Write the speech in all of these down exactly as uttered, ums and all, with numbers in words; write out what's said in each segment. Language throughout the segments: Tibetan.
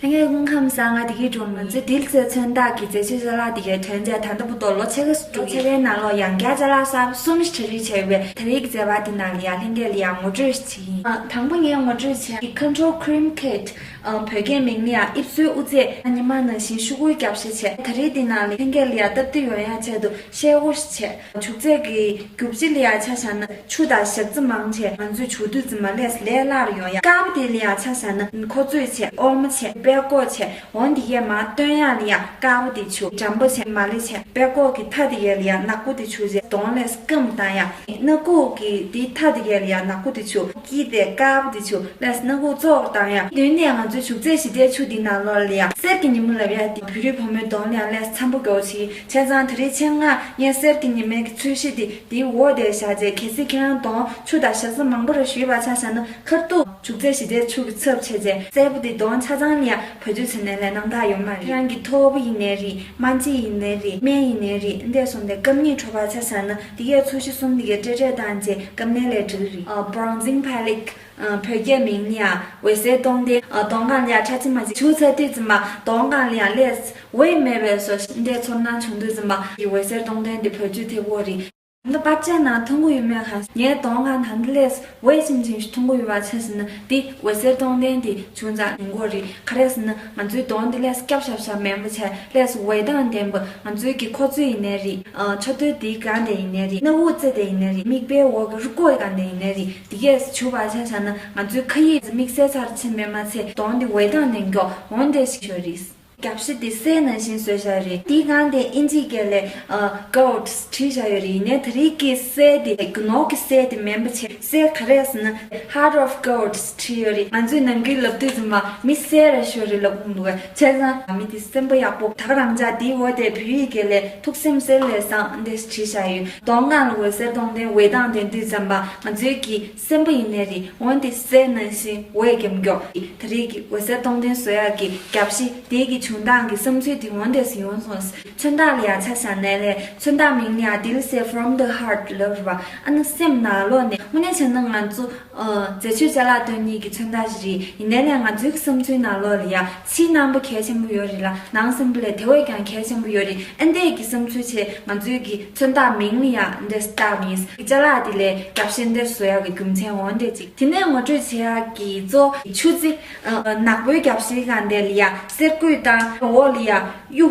ལྷན་རྒྱས་སྐུ་ཁམས་བཟང་། ང་བདེ་སྐྱིད་སྒྲོལ་མ། ང་ཚོའི་དིལ་གསལ་མཚོན་རྟགས་ཀྱི་མཛེས་དཔྱོད་ཅ་ལག་འདི་གའི་དྲན་རྗེས་ད་ལྟ་བར་དུ་ལོ་ཕྱེད་ཀ་ཙམ་འགྲོ་གི་ཡོད། ཕྱེད་ཀའི་ནང་ལོགས་ཡང་བསྐྱར་ཅ་ལག་གསར་པ་གསུམ་ཞིག་གྲ་སྒྲིག་བྱས་ཡོད་པས། ད་རེས་ཀྱི་མཛད་པ་འདི་ནང་ལ་ཡང་ལྷན་རྒྱས་ལ་ཡང་ངོ་སྤྲོད་ཞིག་བྱེད་ཀྱི་ཡིན། ཨ། དང་པོ་ངས་ངོ་སྤྲོད་བྱེད་ཀྱི་Control Cream Kit། ཨ། བོད་སྐད་མིང་ལ་ཡང་དབྱིབས་གསོའི་དབུ་རྩེ། ཉི་མ་ནང་བཞིན་ཤོག་གུའི་རྒྱབ་ཤ་བྱས། ད་རེས་འདི་ནང་ལ་ལྷན་རྒྱས་ལ་ཡང་སྟབས་བདེ་ཡོང་ཡག་ཆེད་དུ་ཤེལ་སྒོ་ཞིག་བྱས། བྱུག་རྫས་ཀྱི་རྒྱུ་ཆ་ལ་ཡང་ཆ་བཞག་ན་ཆུ་དང་ཞག་རྩི་མང་ཆེ། ང་ཚོས་བྱུག་དུས་ཙམ་པ་ལས་ལས་སླ་རུ་ཡོང་ཡ། དཀར་པོ་དེ་ལ་ཡང་ཆ་བཞག་ན་ཁོ་ཚོས་བྱས། ཨོལ་མོ་བྱས། པད་ཀོག་བྱས། འོ་འདི་གས་མར་བཏོན་ཡ་ལ་ཡང་དཀར་པོ་དེ་བྱུག་འཇམ་པོ་བྱས། མ་ལེ་བྱས། པད་ཀོག་གི་མཐའ་དེ་གས་ལ་ཡང་ནག་པོ་དེ་བྱུག་བྱས། གདོང་ལ་སྐམ་བཏང་ཡ། སྣ་ཁུག་གི་དེ་མཐའ་དེ་གས་ལ་ཡང་ནག་པོ་དེ་བྱུག་དཀྱིལ་དེ་དཀར་པོ་དེ་བྱུག་ལས་སྣ་ཁུག་བཙོག་བཏང་ཡ། མདུན་ནས་ང་ཚོའི་བྱུག་རྫས་ཞི་བདེའི་ཆུ་འདི་ནང་ལོགས་ལ་ཡང་གསེར་གྱི་ཉིན་མོ་ལབ་ཡ་དེ་བོད་རིགས་བུ་མོའི་གདོང་ལ་ཡང་ལས་འཚམ་པོ་དགོས་ཤིང་། བྱས་ཙང་ད་རེས་ཆེད་མངགས་ངས་གསེར་གྱི་ཉི་མའི་གི་ཚོས་གཞི་དེ་དེའི་འོག་དེར་བཞག་རྗེས། གལ་སྲིད་ཁྱེད་རང་གདོང་ཆུ་དང་ཞག་རྩི་མང་པོ་རེ་ཞུས་པ་ཆ་བཞག་ན། ཁ་ཐུག་བྱུག་རྫས་ཞི་བདེའི་ཆུ་གི་ཚབ་བྱས་རྗེས། གསལ་པོ་དེ་གདོང་ཆ་ཚང་ལ་ཡང་བེད་སྤྱོད་བྱས་ནས་ལས་སྣང་དག་ཡོད་མ་རེད། ཁྱེད་རང་གི་ཐོར་བུ་ཡིན་ནའི་རེད། སྨན་དཔྱད་ཡིན་ནའི་རེད། སྨན་ཡིན་ནའི་རེད། འདས་སོང་དེ་སྐམ་ནས་བྲོ་བ་ཆ་བཞག་ན། དེ་གས་ཚོས་གཞི་གསུམ་དེ་གས་སྤྲད་སྤྲད་བཏང་རྗེས་སྐམ་ནས་ལས་འགྲིག་རེད། ཨ། Bronzing Palette། ཨ། བོད་སྐད་མིང་ལ་ཡང་འོད་ཟེར་གདོང་ལྡན། ཨ། གདོང་སྒང་ལ་ཡང་ཁྲ་ཆེམ་མ་ཅིག་བྱུག་ཚར་དུས་ཙམ་པ་གདོང་སྒང་ལ་ཡང་ལས་འོད་མེད་པའི་བཟོ་འདྲའི་ཚོར་སྣང་བྱུང་དུས་ཙམ་པ་འོད་ཟེར་གདོང་ལྡན་དེ་བེད་སྤྱོད་ཐེབས་ཀྱི་ཡོད་རེད། ད་པར་ཆས་ནང་མཐོང་གི་ཡོད་མེད་ག་ངའི་གདོང་སྒང་ད་ལྟ་ལས་འོད་ཆེམ་ཆེམ་ཞིག་མཐོང་གི་ཡོད་པ་ཆ་བཞག་ན། འདི་འོད་ཟེར་གདོང་ལྡན་དེ་བྱུང་ཙང་ཡོང་གི་ཡོད་རེད། ག་རེ་ཟེར་ན་ང་ཚོའི་གདོང་འདི་ལས་སྐྱབས་ཞབས་ཞབས་མེད་པ་བྱས། ལས་འོད་མདངས་ལྡན་པ། ང་ཚོའི་གི་ཁོག་ཚོས་ཡིན་ནའི་རེད། ཨ། ཕྱོགས་མཐུད་དེའི་སྒང་དེ་ཡིན་ནའི་རེད། སྣ་བུག་རྩེ་དེ་ཡིན་ནའི་རེད། མིག་པའི་འོག་གི་རུས་ཁོག་སྒང་དེ་ཡིན་ནའི་རེད། འདི་གས་བྱུག་པ་ཆ་བཞག་ན་ང་ཚོའི་ཁ་ཡིས་དམིགས་བསལ་ཚར་ཕྱིན་པས་མ་ཚད་གདོང་འདི་འོད་མདངས་ལྡན་མགྱོགས་འོ་འདྲ་ཞིག་ཡོད་རེད། རྒྱབ་ཤ་དེ་གསེར་ནང་བཞིན་བཟོས་བཞག་རེད། དེའི་སྒང་དེ་ཨིན་ཇིའི་སྐད་ལས། ཨ། Gold བྲིས་བཞག་ཡོད་རེད། ཡིན་ནའི་ད་རེས་ཀྱི་གསེར་དེ་རྒྱུ་ནོར་གྱི་གསེར་དེ་མིན་པ་བྱས། གསེར་ག་རེ་ཟེར་ན་Heart of Gold བྲིས་ཡོད་རེད། ང་ཚོས་ནམ་རྒྱུན་ལབ་དུས་ཙམ་པ་མི་གསེར་ར་ཤོར་རེད་ལབ་ཀྱི་འདུག་གས། བྱས་ཙང་མི་དེ་སེམས་པ་ཡག་པོ། ད་ག་རང་ཅག་དེའི་འོག་དེ་བོད་ཡིག་སྐད་ལས་ཐུགས་སེམས་གསེར་ལས་བཟང་འདྲ་བྲིས་བཞག་ཡོད། གདོང་སྒང་ལ་འོད་ཟེར་གདོང་ལྡན་འོད་མདངས་ལྡན་དུས་ཙམ་པ་ང་ཚོའི་གི་སེམས་པ་ཡིན་ནའི་རེད། འོ་འདི་གསེར་ནང་བཞིན་འོད་ཀྱང་མགྱོགས། ད་རེས་ཀྱི་འོད་ཟེར་གདོང་ལྡན་བཟོ་ཡག་གི་རྒྱབ་ཤ་དེ་གི་བྱུང་སྟངས་ཀྱི་བསམ་ཚུལ་དེ་འོ་འདི་སུ་ཡོང་སོང་། མཚོན་རྟགས་ལ་ཡང་ཆ་བཞག་ནའི་ལས་མཚོན་རྟགས་མིང་ལ་ཡང་དིལ་གསལ་From the Heart ལབ་རེད་པ། ཨ་ནི་སེམས་ནང་ལོགས་ནས། དངོས་གནས་བྱས་ན་ང་ཚོ། ཨ། མཛེས་དཔྱོད་ཅ་ལག་སྟོན་ནི་གི་མཚོན་རྟགས་ཤིག་རེད། ཡིན་ནའི་ལས་ང་ཚོའི་གི་བསམ་ཚུལ་ནང་ལོགས་ལ་ཡང་ཕྱིའི་རྣམ་པ་གལ་ཆེན་པོ་ཡོད་རེད་ལ། ནང་སེམས་པ་ལས་དེ་བས་ཀྱང་གལ་ཆེན་པོ་ཡོད་རེད། ཨ་འདྲས་ཀྱི་བསམ་ཚུལ་བྱས། ང་ཚོའི་གི་མཚོན་རྟགས་མིང་ལ་ཡང་འདི་འདྲས་བཏགས་ཡིན། ཅ་ལག་དེ་ལས་རྒྱབ་ཤ་འདི་འདྲས་བཟོ་ཡག་གི་རྒྱུ་མཚན་འོ་འདྲས་ཅིག་དེ་ནས་ངོ་སྤྲོད་བྱེད་ཡག་གི་གཙོ་བོ་ཆུ་རྩི། ཨ། ནག་པོའི་རྒྱབ་ཤའི་སྒང་དེ་ལ་ཡང་གསེར་སྐུད་བཏང་། འོག་ལ་ཡང་གཡུ་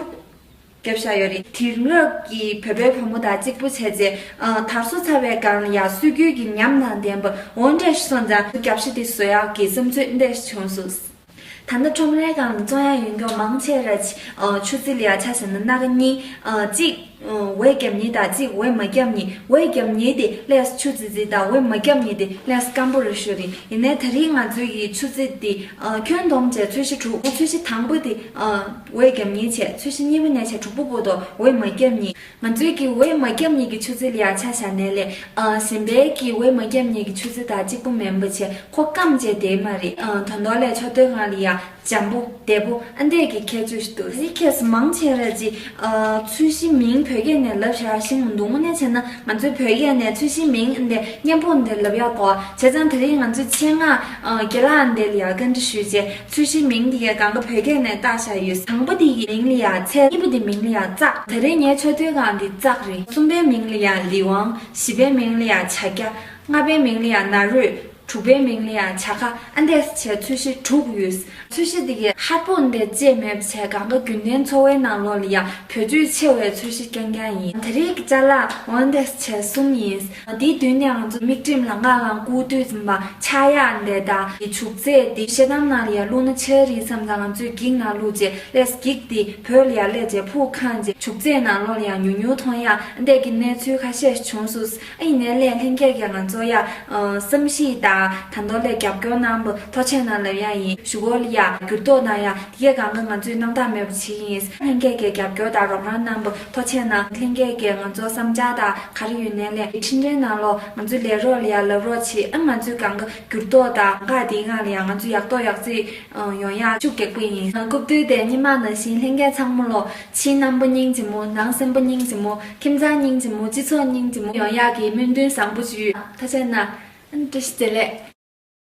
བརྒྱབ་བཞག་ཡོད་རེད། དེང་རབས་ཀྱི་བོད་པའི་བུ་མོ་དང་གཅིག་པུ་བྱས་རྗེས། ཨ། དར་སོ་ཚ་བའི་སྒང་ལ་ཡང་སྲོལ་རྒྱུན་གྱི་ཉམས་དང་ལྡན་པ་འོ་འདྲས་ཤིག་སོང་ཙང་རྒྱབ་ཤ་དེ་བཟོ་ཡག་གི་བསམ་ཚུལ་འདི་འདྲས་ཤིག་བྱུང་སོང་། ད་ལྟ་ཁྲོམ་རའི་སྒང་ལ་བཙོང་ཡག་ཡོད་མཁན་མང་ཆེ་ར། ཨ། ཆུ་རྩི་ལ་ཡང་ཆ་བཞག་ན་སྣ་ཁ་གཉིས། ཨ། གཅིག་ཨ། འོད་རྒྱབ་མཁན་དང་གཅིག་འོད་མ་རྒྱབ་མཁན། འོད་རྒྱབ་མཁན་དེ་ལས་ཆུ་རྩི་རྩི་དང་། འོད་མ་རྒྱབ་མཁན་དེ་ལས་སྐམ་པོ་རེད་ཤོད་རེད། ཡིན་ནའི་ད་རེས་ང་ཚོའི་གི་ཆུ་རྩི་དེ། ཨ། ཁྱོན་བསྡོམས་བྱས་ཚོས་གཞི་དྲུག་ཚོས་གཞི་དང་པོ་དེ། ཨ། འོད་རྒྱབ་མཁན་བྱས། ཚོས་གཞི་གཉིས་པ་ནས་བྱས་དྲུག་པ་བར་དུ་འོད་མ་རྒྱབ་མཁན། ང་ཚོའི་གི་འོད་མ་རྒྱབ་མཁན་གི་ཆུ་རྩི་ལ་ཡང་ཆ་བཞག་ནའི་ལས། ཨ། གཞན་པའི་གི་འོད་མ་རྒྱབ་མཁན་གི་ཆུ་རྩི་དང་གཅིག་པུ་མིན་པ་བྱས། ཁོ་སྐམ་བྱས་བསྡད་མ་རེད། ཨ། ད་དུང་ལས་ཕྱོགས་མཐུད་སྒང་ལ་ཡང་འཇམ་པོ་བདེ་པོ་ཨ་འདྲས་ཀྱི་ཁྱད་ཆོས་ཤིག་འདུག་རི་ཁེས་མང་ཆེ་ར་ཅིག་ཨ། ཚོས་གཞི་མིང་བོད་སྐད་ནས་ལབ་བཞག་ཤེས་མི་འདུག་དངོས་གནས་བྱས་ན་ང་ཚོའི་བོད་སྐད་ནས་ཚོས་གཞི་མིང་འདི་སྙན་པོ་འདི་ལབ་ཡག་གོ། བྱས་ཙང་དེ་རིང་ང་ཚོས་ཆེད་མངགས། ཨ། རྒན་ལགས་འདི་ལ་ཡང་བཀའ་འདྲི་ཞུས་རྗེས་ཚོས་གཞི་མིང་འདི་ཡང་གང་ག་བོད་སྐད་ནས་བཏགས་བཞག་ཡོད། དང་པོ་འདི་ཡི་མིང་ལ་ཡང་ཚལ། གཉིས་པ་འདི་མིང་ལ་ཡང་ཙག་དེ་རིང་ངའི་ཕྱོགས་མཐུད་སྒང་འདི་ཙག་རེད། གསུམ་པའི་མིང་ལ་ཡང་ལི་ཝང་། བཞི་པའི་མིང་ལ་ཡང་བྱ་རྒྱ། ལྔ་པའི་མིང་ལ་ཡང་ན་རོས། དྲུག་པའི་མིང་ལ་ཡང་བྱ་ཁ། ཨ་འདྲས་བྱས་ཚོས་གཞི་དྲུག་ཡོད། ཚོས་གཞི་འདི་གའི་ཧར་པོ་འདི་བཅད་མེད་པ་བྱས་གང་ག་རྒྱུན་ལྡན་འཚོ་བའི་ནང་ལོགས་ལ་ཡང་བེད་སྤྱོད་ཆེ་བའི་ཚོས་གཞི་རྐྱང་རྐྱང་ཡིན། ད་རེས་ཀྱི་ཅ་ལག་འོ་འདྲས་བྱས་གསུམ་ཡིན། དེའི་མདུན་ནས་ང་ཚོ་མིག་ཁྲིམས་ལམ་ཁ་ལ་བསྐུར་དུས་ཙམ་པ་ཆག་ཡག་འདི་དང་། དེ་བྱུག་རྫས་དེ་ཤེལ་དམ་ནང་ལ་ཡང་བླུགས་ན་ཆག་རེད་བསམ་ཙང་ང་ཚོས་འགྱིག་ནང་བླུགས་རྗེས་ལས་འགྱིག་དེ་བོད་ལ་ཡང་སླེབས་རྗེས་ཕུག་ཁེངས་རྗེས་བྱུག་རྫས་ནང་ལོགས་ལ་ཡང་ཉུང་ཉུང་མཐོང་ཡག་འདྲས་ཀྱི་གནས་ཚུལ་ཁ་ཤས་ཤིག་བྱུང་སོང་། ཨ་ཡིན་ནའི་ལས་ལྷན་རྒྱས་ཀྱིས་ང་ཚོ་ཡ། ཨ། བསམ་ཤེས་དང་ད་དུང་ལས་རྒྱབ་སྐྱོར་གནང་བ་ཐུགས་རྗེ་གནང་ལབ་ཡ་ཡིན། གཞུག་གུ་ལ་ཡ་འགྱུར་ལྡོག་གནང་ཡ་དེ་གས་གང་ག་ང་ཚོས་སྣང་དག་མེད་པ་བྱེད་ཀྱི་ཡིན། ལྷན་རྒྱས་ཀྱིས་རྒྱབ་སྐྱོར་དང་རོགས་རམ་གནང་བ་ཐུགས་རྗེ་གནང་། ལྷན་རྒྱས་ཀྱིས་ང་ཚོ་བསམ་འཆར་དང་ག་རེ་ཡོད་ནའི་ལས་འཕྲིན་ཕྲན་ནང་ལོགས་ང་ཚོ་ལས་རོགས་ལ་ཡ་ལབ་རོགས་བྱེད། ཨ་ང་ཚོས་གང་ག་འགྱུར་ལྡོག་དང་ག་དེའི་སྒང་ལ་ཡ་ང་ཚོ་ཡག་ཐོག་ཡག་བརྩེགས་ཡོང་ཡ་ཤུགས་རྒྱག་གི་ཡིན། སྐུ་མདུན་དེ་སྔོན་མ་ནང་བཞིན་ལྷན་རྒྱས་ཚང་མ་ལོ་ཕྱིའི་རྣམ་པ་སྙིང་རྗེ་མོ། ནང་སེམས་པ་སྙིང་རྗེ་མོ། ཁྱིམ་ཚང་སྙིང་རྗེ་མོ། སྤྱི་ཚོགས་སྙིང་རྗེ་མོ་ཡོང་ཡག་གི་སྨོན་འདུན་བཟང་པོ་ཞིག་ཡོད། ཐུགས་རྗེ་གནང་། བཀྲ་ཤིས་བདེ་ལེགས།